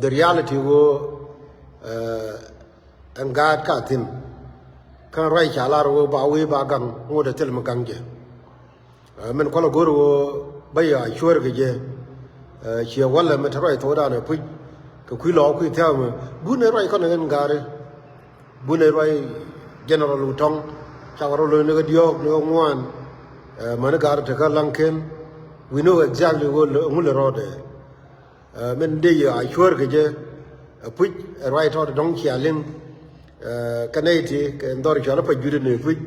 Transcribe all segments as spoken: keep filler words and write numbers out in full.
The reality ɣöö ɛn gaat ka thi̱n. Kä ruac ca lar ɣöö ba wee ba gaŋ ŋot ɛ thil mi gaŋ jɛ. Min kualɛ go̱r ɣöö bä ya cuäär kɛ jɛ. Ciɛ walɛ mi te ruac thokdan ɛ puc kɛ kui̱ lɔɔk kui̱ thia̱a̱ŋ mi gun ɛ ruac kɔn ɛ ɣän gaari. Gun ɛ ruac general Wutɔŋ cakɛ rɔ lo̱c ni kä diɔ̱ɔ̱k ni kä ŋuan. Mäni gaari tekä laŋken. We know exactly ɣöö ŋulɛ rɔɔdɛ. Min dee yɛ a cuäär kɛ jɛ. Ɛ puc ɛ ruac tɔt dɔ̱ŋ cia liŋ. Kɛ nɛy ti kɛ dhɔr cual ɛ pa jut ni puc.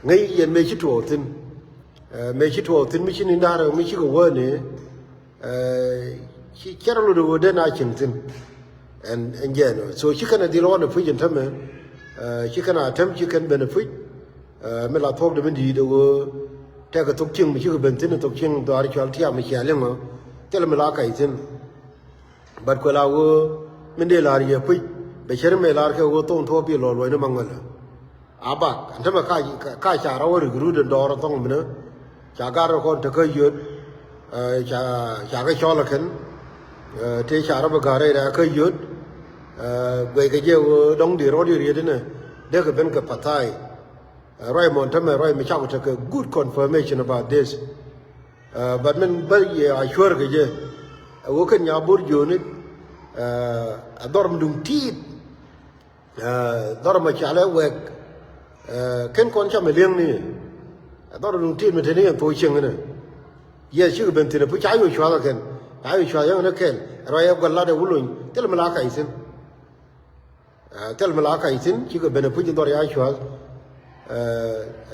Ŋäc yɛn mëë ci tuɔɔk thi̱n. Mëë ci tuɔɔk thi̱n mi ci ni da̱r mi ci kɛ wä ni. Ci cɛr lut ɣöö den a cieŋ thi̱n. Ɛn ɛn jɛɛn so ci kɛn a dhil ɣɔn ɛ puc ɛn tämɛ. Ci kɛn a täm ci kɛn ben ɛ puc. Mi la thuɔ̱k dee mi di̱i̱t ɛ ɣöö tɛkɛ thok cieŋ mi cikɛ ben thi̱n thok cieŋ dhɔaar cual tiam mi cia liŋ ɔ. Thilɛ mi la kac thi̱n. But kuɛ la ɣöö min dee la̱r yɛ puc bɛ cär mëë la̱r kɛ ɣöö thoŋ thuɔ̱ɔ̱p bi lɔ luɔ̱c ni maŋ ɣälä. A bak ɛn tämɛ ka ca rɔ wä rik rut ɛn dɔɔr ɛ thɔŋ minä. Ca gar kɔn te kä yöt. Ca kɛ cɔl ɛ kɛn. Tëë ca rɔ bi ga̱r rɛy rɛ̈ɛ̈ kä yöt. Guɛc kɛ jɛ ɣöö dɔ̱ŋ dee rɔɔd yöt yet inɛ dee kɛ ben kɛ pa̱tha̱a̱y. Ruac mɔn tämɛ ruac mi cakɔ tekɛ good confirmation about this. But min bä yɛ a cuäär kɛ jɛ. Ɛ ɣöö kɛn nya bo̱r jiööni. Ɛ dhɔr mi duŋ ti̱i̱t. Dhɔr mɔ ca lɛ wɛk. Kɛn kɔn ca mi li̱eŋni. Dhɔr duŋ ti̱i̱t mi te ni yɛn thok cieŋ inɛ. Yɛ cikɛ ben thi̱n ɛ puc ca yo̱ cua̱th ɛ kɛn. Ca yo̱ cua̱th yɛn inɛ kɛl ruac ɛ gua̱l lat ɛ wulony thil mi la kac thi̱n. Thil mi la kac thi̱n cikɛ ben ɛ puc in dhɔr ya cua̱th.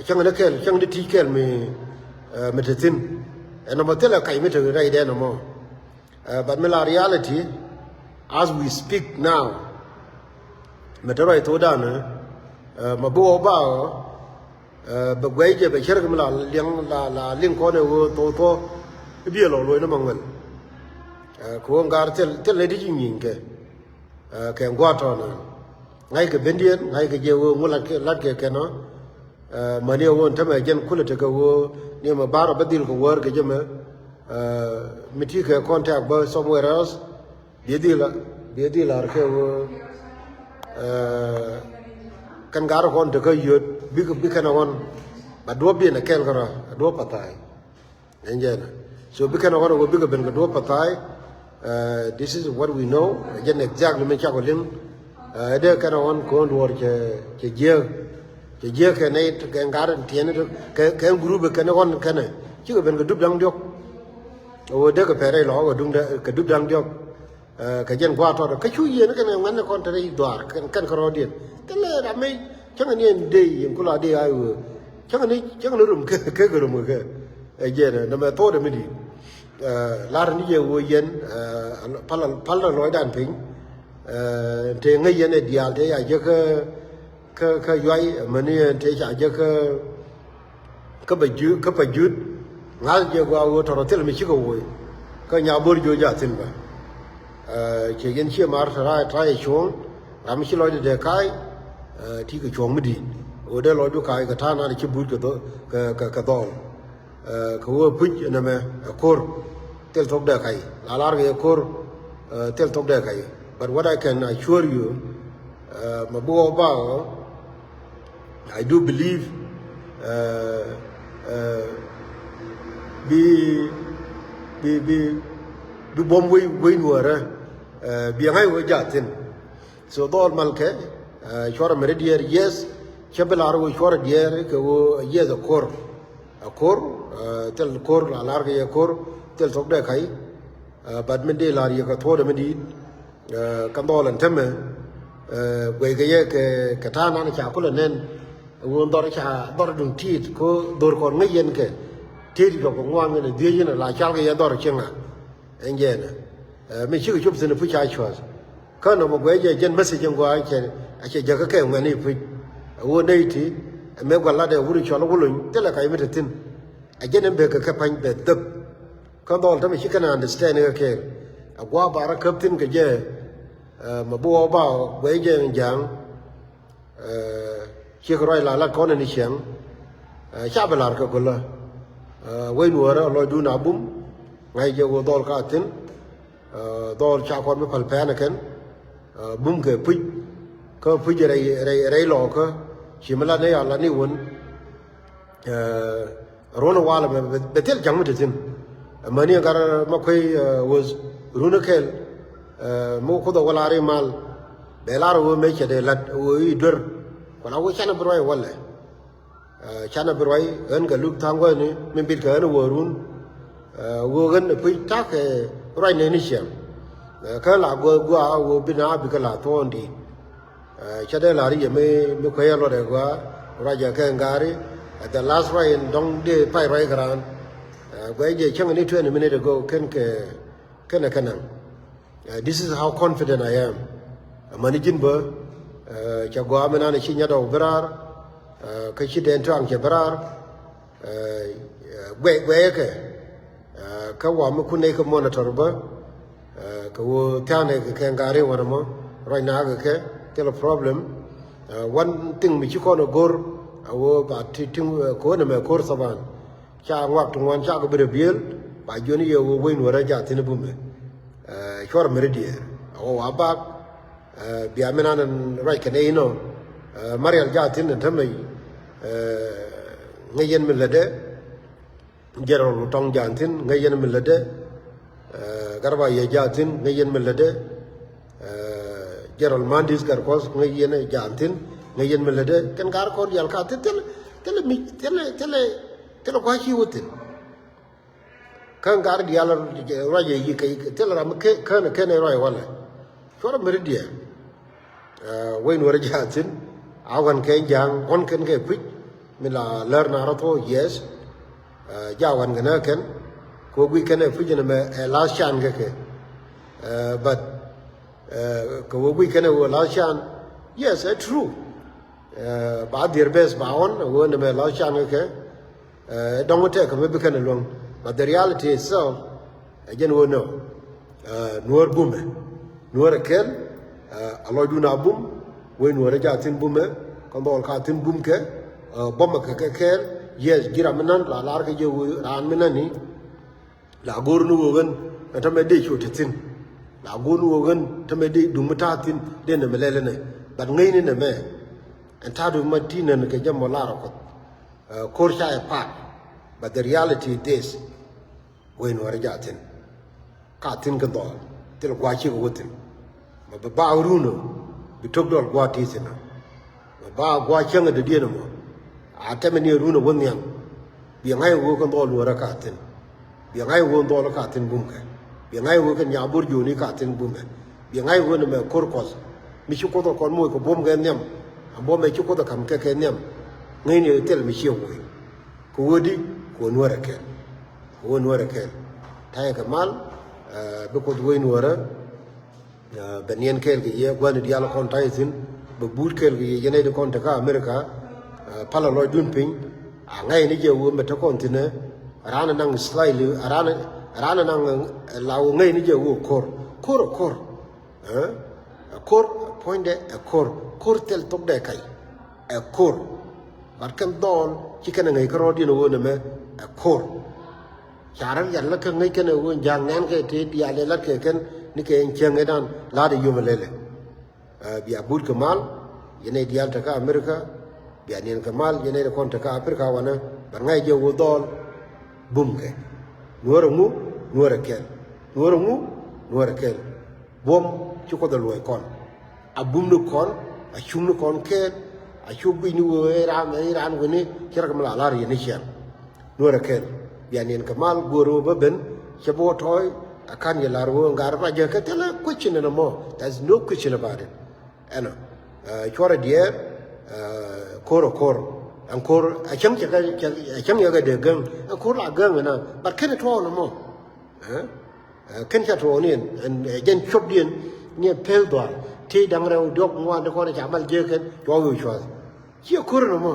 Cäŋ inɛ kɛl cäŋ ni ti̱c kɛl mi mi te thi̱n. Ɛn nɔmɔ thil ɛ kac mi te rɛydɛ nɔmɔ. But mi la reality as we speak now. Mi te ruac thokdan mɛ bi wä ba ɔ. Bɛ guɛc jɛ bɛ cär kɛ mi la liŋ la la liŋ kɔn ɛ ɣöö thok thok. I̱ biɛ lɔ luɔ̱c ni ma ŋuɛl. Kɛ ɣöö ŋa̱r thil thil ni ti ci nyi̱i̱ŋ kɛ. Kɛ gua̱a̱r tɔ̱ɔ̱n ɛ ŋa̱ckɛ bendiɛn ŋa̱ckɛ jɛ ɣöö ŋu latkɛ latkɛ kɛn ɔ. Mäni ɛ ɣöö tämɛ jɛn kulɛ tekɛ ɣöö ni mɛ ba̱r ɔ bä dhil kɛ wäär kɛ jɛ mɛ. Mi ti kɛ contact bä somewhere else. Biɛ dhil biɛ dhil la̱r kɛ ɣöö kɛn ga̱r kɔn tekä yöt bikɛ bikɛn ɛ ɣɔn. Ba duɔ̱p biɛ nɛ kɛl kärɔa a duɔ̱p pa̱tha̱a̱y. Ɛn jɛn so bi kɛn ɣɔn ɛ ɣöö bikɛ ben kɛ duɔ̱p pa̱tha̱a̱y. This is what we know. Jɛn exactly mi cakɔ liŋ. Ɛ dee kɛn ɣɔn ko̱o̱n duɔ̱ɔ̱r cɛ cɛ jiääk. Cɛ jiääk kɛ nɛy kɛ ŋa̱r tiɛn kɛ kɛ group kɛn ɣɔn kɛnɛ cikɛ ben kɛ dup da̱ŋ diɔ̱k. Ɛ ɣöö dee kɛ pɛr rɛy lɔɔk kɛ dup da̱ŋ diɔ̱k. Kɛ jɛn gua̱a̱r tɔt kä cu yieen kɛn ŋuɛ̈tni kɔn te rɛy dhuaar kɛn kɛ rɔɔdiɛn thilɛ ram mi cäŋ ni ɛn dee yieen kula dee a ɣöö cäŋ ni cäŋ ni rum kɛ kɛ rum kɛ. Ɛ jɛn ɛ nɛmɛ thok dɛ mi di̱i̱t. Lar ni jɛ ɣöö yɛn pal pal na lɔcdan piny. Te ŋäc yɛn ɛ diaal te ya jek kä kä yuay mäni te ca jek kä kä bɛ jut kä pɛ jut. Ŋa̱th jɛ gɔaa ɣöö tɔ̱rɔ thil mi cikɛ woc kä nya bo̱r jiö ja thi̱n bä. Ciɛ yɛn ciɛ mar te ra̱a̱ ta̱a̱ yɛ cuɔ̱ɔ̱ŋ ram mi ci lɔcdɛ dee ka̱a̱c. Ti kɛ cuɔ̱ɔ̱ŋ mi di̱i̱t ɣöö dee lɔcdu ka̱a̱c kɛ ta̱a̱ na̱a̱n ci buut kɛ dhɔl kɛ dhɔl. Kɛ ɣöö puc nɛmɛ ɛ ko̱r thil thok dee ka̱c la lar kɛ yɛ ko̱r. Thil thok dee ka̱c. But what I can assure you, mɛ bi wä ba ɣä I do believe bi bi bi bi buɔ̱m wec wec nuäärä. Bi ŋa̱c wä jaathin. So dhɔl malkɛ cuarɛ mɛ ri diɛɛr yes. Cä bi lar wä cuarɛ diɛɛr kɛ wä yes a ko̱r. A ko̱r thil ko̱r la lar kɛ yɛ ko̱r thil thok dee ka̱c. But min dee lar yɛ kɛ thuɔ̱ɔ̱dɛ mi di̱i̱t. Kä dhɔl ɛn tämɛ guɛckɛ yɛ kɛ ta̱a̱ nan ca kulɛ nɛn. Ɣöö dhɔr ca dhɔr duŋ ti̱i̱t ko dhor kɔn ŋäc yɛn kɛ ti̱i̱t kɛ kɛ ŋuan kɛn dhiec yɛn la cal kɛ yɛ dhɔr cieŋa. Ɛn jɛɛnɛ mi cikɛ cop thi̱n puc ca cua̱th. Kä nɔmɔ guɛc jɛ jɛn message in gɔaa cɛ a cɛ jäkä kɛ ŋuɛn i̱ puc. Ɣöö nɛy ti ɛ mëë gua̱l latdɛ wur i̱ cɔl wä lony thilɛ kac mi te thi̱n. A jɛn ɛn bekɛ kɛ pa̱ny bɛ dhäp. Kä dhɔl tämɛ ci kɛn understand kɛ kɛɛl. A gua̱a̱ ba rɔ käp thi̱n kɛ jɛ. Mɛ bi wä ba guɛc jɛ in ja̱a̱ŋ. Ciek ruac la lat kɔn in ciɛŋ. Ca bi lar kɛ gölä. Wec nuɔ̱ɔ̱rä lɔcdun a bum. Ŋa̱c jɛ wä dhɔl ka thi̱n. Dhɔl ca kɔn mi päl pɛn ɛ kɛn bum kɛ puc kä puc rɛy rɛy rɛy lɔɔkä. Ci mi la ni a la ni wun. Ruɔn walɛ bɛ thil jaŋ mi ti thin. Mäni ɛ gar ma kuey wuth run ɛ kɛl. Mi kuth ɛ wä lar imal bɛ lar ɛ wä mecɛ dee lat ɛ wä i̱ duer. Kuan a wä canɛ bi ruac walɛ. Canɛ bi ruac ɣän kɛ luk tha̱a̱ŋ guäthni mi bit kɛ ɣän wäärun. Ɣöö ɣän ɛ puc ta̱kɛ ruac nɛni ciɛŋ. Kä la guäth gua̱a̱ ɣöö bi na bikɛ la thuɔ̱ɔ̱ŋ di̱i̱t. Cä dee la̱r yɛ mi mi kuecä luɔt ɛ gua̱a̱ ruacɛ kɛ ŋa̱a̱ri. Ɛ the last ruac in dɔ̱ŋ dee pay ruac kɛ raan. Guɛc jɛ cäŋ ni twenty minute ago kɛn kɛ kɛn ɛ kɛ naŋ. This is how confident I am. Amäni ji̱n bä cɛ gɔaa mi nan ci nyat ɔ bi raar. Kä ci dɛn tuaŋ cɛ bi raar. Guɛ guɛɛkɛ kä wa mi kun nɛy kä monitor bä. Kɛ wä thia̱a̱n nɛ kɛ kɛ ŋa̱a̱ri wanɛ mɔ ruac na̱a̱ kɛ kɛ thilɛ problem. One thing mi ci kɔn ɛ go̱r a wä ba ti tiŋ kɛ wä nɛ mɛ ko̱r thaban. Ca ŋuak ti ŋuan ca kɛ bi rɛ biëël ba jiɔni yɛ wä wec nuɔrä jathin bumɛ. Cuɔr meri diɛɛr a wä wa bak. Bia mi nan ruac kɛ nɛ inɔ. Marial jathin ɛn tämɛ ŋäc yɛn mi lätdɛ. General Tɔŋ jathin ŋäc yɛn mi lätdɛ. Garba yɛ jathin ŋäc yɛn mi lätdɛ. General Mandis Garkɔth ŋäc yɛn jathin ŋäc yɛn mi lätdɛ kɛn gar kɔn dial ka thil thil mi thil thil thil gua̱ci wä thin. Kä ŋa̱r diaal ruac yɛ yi̱ kɛ thil ram kän kän ruac walɛ. Cuɔr meri diɛ. Wec nuɔr ja̱a̱ thi̱n a wan kɛ ja̱a̱ŋ wan kɛn kɛ puc. Mi la lär na rɔ thuɔ yes. Ja wan kɛ nä kɛn kɛ wä guic kɛn ɛ puc in mɛ ɛ last chance kɛ kɛ. But kɛ wä guic kɛn ɛ wä last chance. Yes, ɛ true. Ba dhier bes ba ɣɔn ɛ wä ni mɛ last chance kɛ kɛ. Ɛ dɔ̱ŋ wä tɛk kɛ mi bi kɛn ɛ luäŋ. But the reality itself ɛ jɛn wä nɔ. Nuɔr bumɛ nuɔr ɛ kɛl. A lɔcdun a bum wec nuɔr ɛ ja thi̱n bumɛ. Kɔn dhɔl ka thi̱n bum kɛ bumɛ kɛ kɛ kɛl. Yes, ji̱ ram mi nan la lar kɛ jɛ wä raan mi nan ni. La go̱r ni wä ɣän ɛ tämɛ dee cu te thi̱n. La go̱r ni wä ɣän tämɛ dee duŋ mi ta̱a̱ thi̱n dee nɛ mɛ lɛl ɛnɛ. But ŋäcni nɛ mɛ ɛn ta̱a̱ duŋ ma ti̱n nɛn kɛ jɛ mɔ lar ɛ kuɔth. Ko̱r ca ɛ paat. But the reality is this. Wec nuɔrä ja thi̱n ka thi̱n kɛ dhɔl thil gua̱a̱ cikɛ wä thi̱n. Ma bi baak runä bi tok dɔl gua̱a̱ ti thi̱n. Ma baak gua̱a̱ cäŋ ɛ dädiɛn ɛmɔ. A tɛmɛ ni ɛ runä wä nhiam. Bi ŋa̱c ɛ wä kɛ dhɔl nuɔrä ka thi̱n. Bi ŋa̱c ɛ wä dhɔl ka thi̱n bumkɛ. Bi ŋa̱c ɛ wä kɛ nyaabur jo̱o̱ni ka thi̱n bumɛ. Bi ŋa̱c ɛ wä ni mɛ ko̱r kuɔth mi ci kuoth ɛ kɔn moc kɛ buɔ̱m kɛ nhiam. A buɔ̱m ɛ ci kuoth ɛ ka̱m kɛ kɛ nhiam. Ŋäcni thil mi ci ɛ woi. Kɛ wädi kɛ wä nuɔrɛ kɛl. Kɛ wä nuɔrɛ kɛl. Ta̱yɛ kɛ mal bi kuoth wec nuɔrä. Bɛ niɛn kɛɛl kɛ yɛ gua̱ni diaal kɔn ta̱yɛ thi̱n. Bɛ buut kɛɛl kɛ yɛ yɛn ɛ di kɔn te kä America. Palɛ lɔcdun piny. A ŋäcni jɛ wä mɛ te kɔn thi̱n ɛ. Raan ɛ naŋ slightly raan ɛ naŋ la wä ŋäcni jɛ wä ko̱r ko̱r ɛ ko̱r. Ɛ ko̱r puɔ̱nydɛ ɛ ko̱r ko̱r thil thokdɛ kac. Ɛ ko̱r. Bat kɛn dhɔl ci kɛn ɛ ŋäc kärɔɔdiɛn ɛ ɣöö nɛmɛ ɛ ko̱r. Ca rɛl yat lä kä ŋäc kɛn ɛ ɣöö ja̱a̱ŋ nɛn kɛ tëë diaal ɛ la̱t kɛ kɛn ni kɛ ɛn cäŋ ëëdan la̱t ɛ yom ɛ lɛlɛ. Bia but kɛ mal yɛn ɛ diaal tekä America. Bia niɛn kɛ mal yɛn ɛ kɔn tekä Africa wanɛ. Bat ŋa̱c jɛ ɣöö dhɔl bumkɛ. Nuɔ̱ɔ̱rɛ ŋu nuɔ̱ɔ̱rɛ kɛl. Nuɔ̱ɔ̱rɛ ŋu nuɔ̱ɔ̱rɛ kɛl. Buɔ̱m ci kuɔth ɛ luɔ̱c kɔn. A bumni kɔn a cuŋni kɔn kɛɛl. A cu guicni wee raan ɛ raan weni ci rak mi la lar yɛn ni ciɛŋ. Nuɔ̱ɔ̱rɛ kɛɛl bia niɛn kɛ mal go̱o̱r wee bä ben. Cɛ bi wä tɔɔy a ka̱n yɛ lar wee ŋa̱r ruacä kɛ thilɛ question ɛn ɛmɔ. There is no question about it. Ɛnɔ cuɔrɛ diɛɛr. Ko̱r ɛ ko̱r ɛn ko̱r a cäŋ cɛ kɛ a cäŋ yɛ kɛ dee gäŋ ɛn ko̱r la gäŋ ɛna. But kɛn ɛ tuɔɔk nɔmɔ. Kɛn ca tuɔɔk ni ɛn jɛn cuɔpdiɛn ni ɛ pel dhuaar ti da̱ŋ rɛw diɔk ŋuan ti kɔn ca mal jiek kɛn cuɔɔk wi̱i̱ cuɔth. Ciɛ ko̱r nɔmɔ.